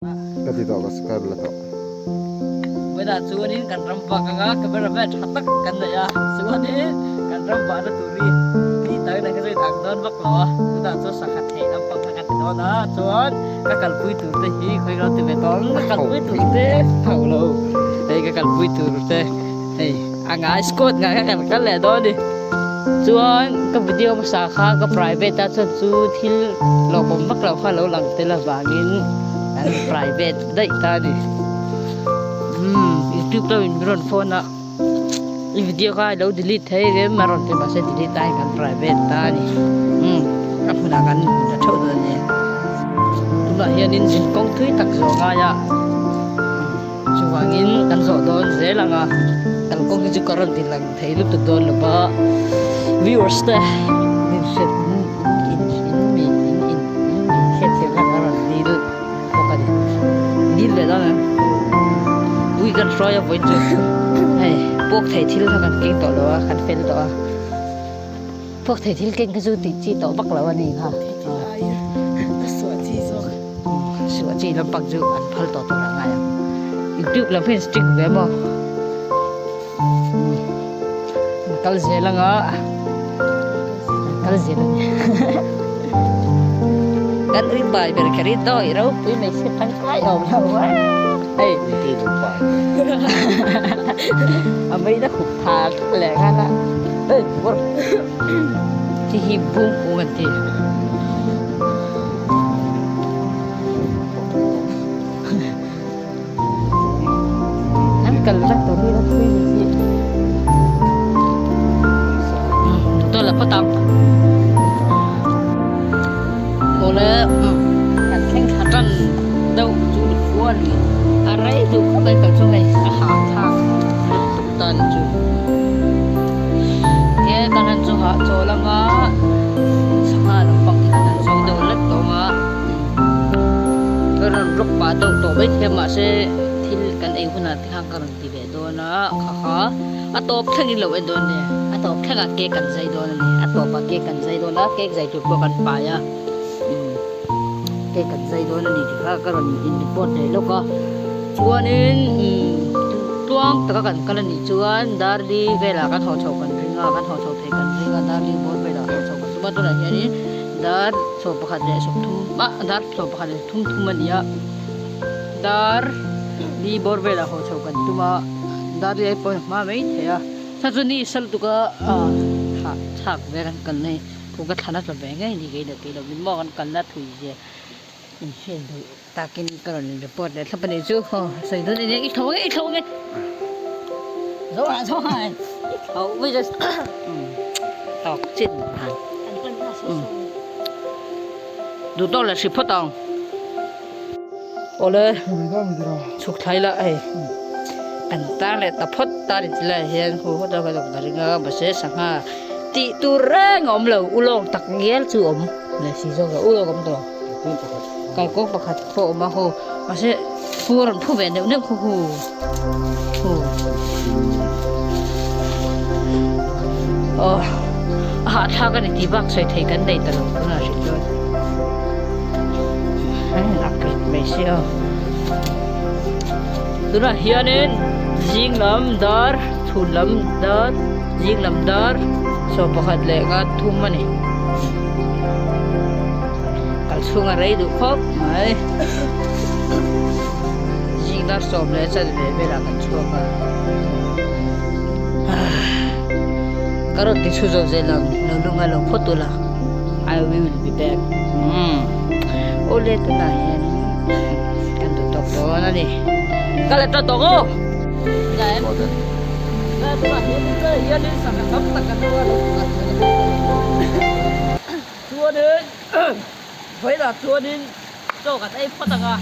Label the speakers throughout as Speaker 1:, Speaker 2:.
Speaker 1: Ka ti tawh ka subscribe la tawh.
Speaker 2: Vawiinah chuanin kan ram vak anga cameraman tha tak kan nei a, chuanin kan ram vahna tur hi mi dang nen ka zui ang dawn vak lo a, chutah chuan sangha theih lampang kha kan ti dawn a, chuan ka kalpui tur te hi khawi ka lo ti ve tawh ang, ka kalpui tur te hauh lo, hei ka kalpui tur te hei a ngai squad ngai kha kan kal leh dawn a ni. Chuan ka video hmasa kha ka private a chuan chu thil lawmawm vak lo kha lo lang tel avangin an private daih ta a ni. Umm youtube lo in rawn phone a i video kha ilo delete thei rem a rawn ti mahse delete aiin kan private ta a ni. Umm a hmunah kan hmu ta theuh dawn a ni. Tunah hianin zinkawng thui tak zawh ngai a. Chuvangin kan zawh dawn zel ang a, kalkawng hi chu ka rawn ti lang thei lutuk dawn lo va, viewers te min hriat in in in mi in in in mi hriat thiam khan ka rawn dil bawk a ni. Dil ve dawn em? Ui kan hruai a vawiin chu hei puak thei thil kha kan keng tawh lo a, kan fel tawh a, puak thei thil keng kha chu tih chi tawh vak lo a ni kha. Suah chi lampang chu an phal tawh tur a ngai ang. Youtube lam hian strict ve maw? An kal zel anga an kal zel a ni. Kan ui bai ber kher hi dawi ropui mai se tangkai awm lo a. Hei a mei na khup tha leh nghal a. Hei Khi hi bung kung an ti. An kal na tur hi a thui ni si. Tôi là có tầm. Ole kan thleng thla tan deuh chu khua lui a rei duh khawp mai kal chu hei a hahthlak lutuk ta ni chu. He kan han chu hahchawl anga sangha lampang te kan han zawng deuh lek tawh anga ka rawn rawk pah deuh tawh maithei a mahse thil kan ei hunah te khan ka rawn ti ve dawn a kha kha a tawp thlengin lo en dawn nia a tawp thlengah cake kan zai dawn a ni a tawpah cake kan zai dawn a cake zai tur pawh kan pai a umm cake kan zai dawn a ni tih kha ka rawn in report leh lawk a chuanin umm tluang taka kan kal a nih chuan darli velah kan haw chho kan ring a kan haw chho thei kan ring a darli bawr velah haw chho kan tum a tunah hianin dar 11 leh 30 ah dar 11 leh 33 a ni a dar li bawr velah haw chho kan tum a dar li ai pawhin a hma mai thei a chhan chu ni sal tuka ah thah chhak vel an kal na hi thu ka thlan a tla ve ngei ni kei leh kei lo min maw kan kalna thui zia inhriat duh takin ka rawn in report leh thlap a nih chu aw sawi dawn ania i tho nge i tho nge zo ah zo ah i tho mai just tawk chin han duh tawk leh hri phawt ang awle chhuk thlai la hei kan tang leh ta phawt ta ni tilai hian hu hawt a ka dawk ta ring a mahse sangha tih tur reng a awm lo ulawng tak ngial chu a awm leh si zawk a ulawng a awm tawh kalkawng pakhat pawh a awm a hu mahse hu a rawn phu ve neuh neuh khaw hu hu aw a hahthlak a ni tih bak sawi thei kan nei ta lo tunah hrilh chuan a krit mai sia tunah hianin zing lam dar chhun lam dar zing lam dar 11 leh nga thum a ni. Kal chhung a rei duh khawp mai. Zing dar sawm leh chan ve velah kan chhuak a. Ka rawn ti chhu zawh zel ang, lo lunga lo phawt ula. I will be back. Umm. Awle tunah hian kan duh tawk dawn a ni. Ka la ta tawk aw. Chuanin vawilah chuanin chaw kan ei phawt ang a,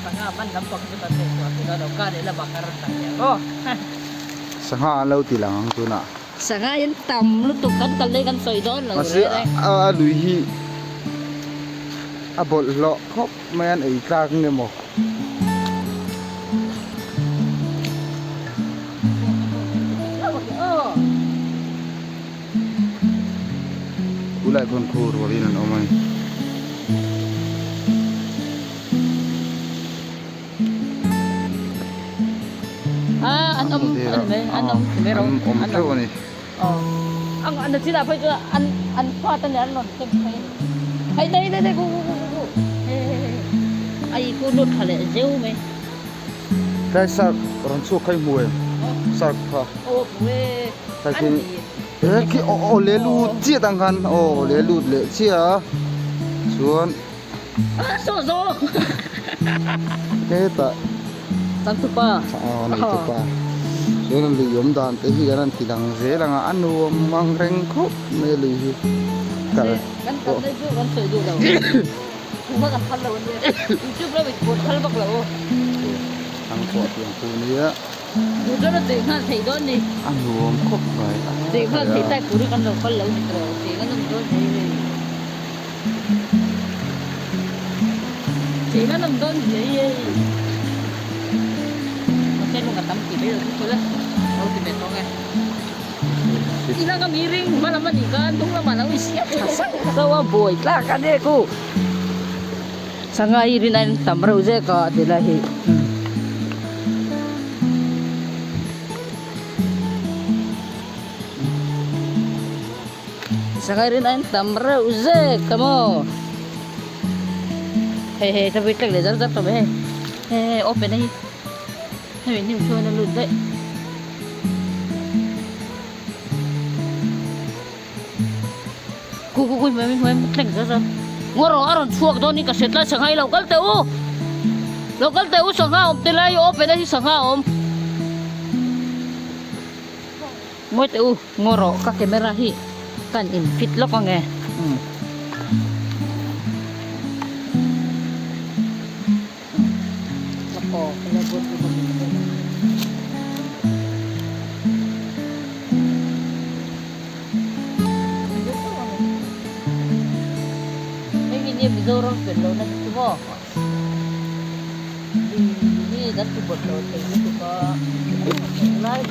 Speaker 2: sangha man lampang chu kan ngaihtuah tur a lo kar leh lamah kan rawn lang leh ang aw.
Speaker 1: Sangha an lo ti lang ang tunah.
Speaker 2: Sangha in tam lutuk kan kal daih kan sawi dawn lo
Speaker 1: Mahse
Speaker 2: reng.
Speaker 1: a lui hi a bawlhhlawh khawp mai an ei tlak nge maw. Khulai pawn khu rualin an awm a ni.
Speaker 2: An awm a ni mai, an awm ti mai rawh.
Speaker 1: An awm theuh a ni.
Speaker 2: Aw. Ang an chinah phei chuan an an fate nen an rawn thleng phei a ni. Hei dei dei dei ku ku ku ku ku hei hei hei ai ku lut tha leh zeu mai.
Speaker 1: Tlai sark rawn chhuak kha i hmu em? Sark kha.
Speaker 2: Aw hmu e.
Speaker 1: Tlai khi he khi aw aw le lut chiah tang khan aw le lut leh chiah a chuan.
Speaker 2: Ah saw zawk.
Speaker 1: Hetah.
Speaker 2: Changtupa.
Speaker 1: Aw neitupa. Chuan a lui awm dan te hi kan han ti lang zel ang a, a nuam ang reng khawp mai a lui hi. Kal.
Speaker 2: Kan kal daih chu kan sawi duh lo. Thu kha kan phal lo a nia. YouTube lamah i phur phal vak lo.
Speaker 1: Thang pawh tiang thu nia.
Speaker 2: Duh chuan a chei nghal theih dawn ni.
Speaker 1: A nuam khawp mai.
Speaker 2: Chei nghal theih tai tur hi kan lo phal lo ni tawh. Chei ngan awm dawn hei hei. Chei ngan awm dawn hei hei. Mahse lung a tam tih mai lo chu sawi la. Lo ti ve tawng e. I langa mi ring hma lam a nih khan hnung lamah lo i siam tha sauh sauh a buai tlak a nia ku. Sangha hi rin aiin tam reuh zek a ti lai hi. Sangha hi rin aiin tam reuh zek a maw. Hei hei ta tlek leh zar zar tawh mai hei. Hei hei open a hi. Hemi hnim chuan a lut daih. Ku ku ku hmuai hmuai tleng zar zar. Ngaw rawh a rawn chhuak dawn in ka hriat lai sangha hi lo kal teh u. Lo kal teh u sangha awm te lai open a hi sangha a awm. Ngawi teh u ngaw rawh ka camera hi kan in fit lawk ang e. Hei hi nia Mizoram fel lohna ni chu maw? Lui hi kan ti bawlhhlawh thei lutuk a, lai.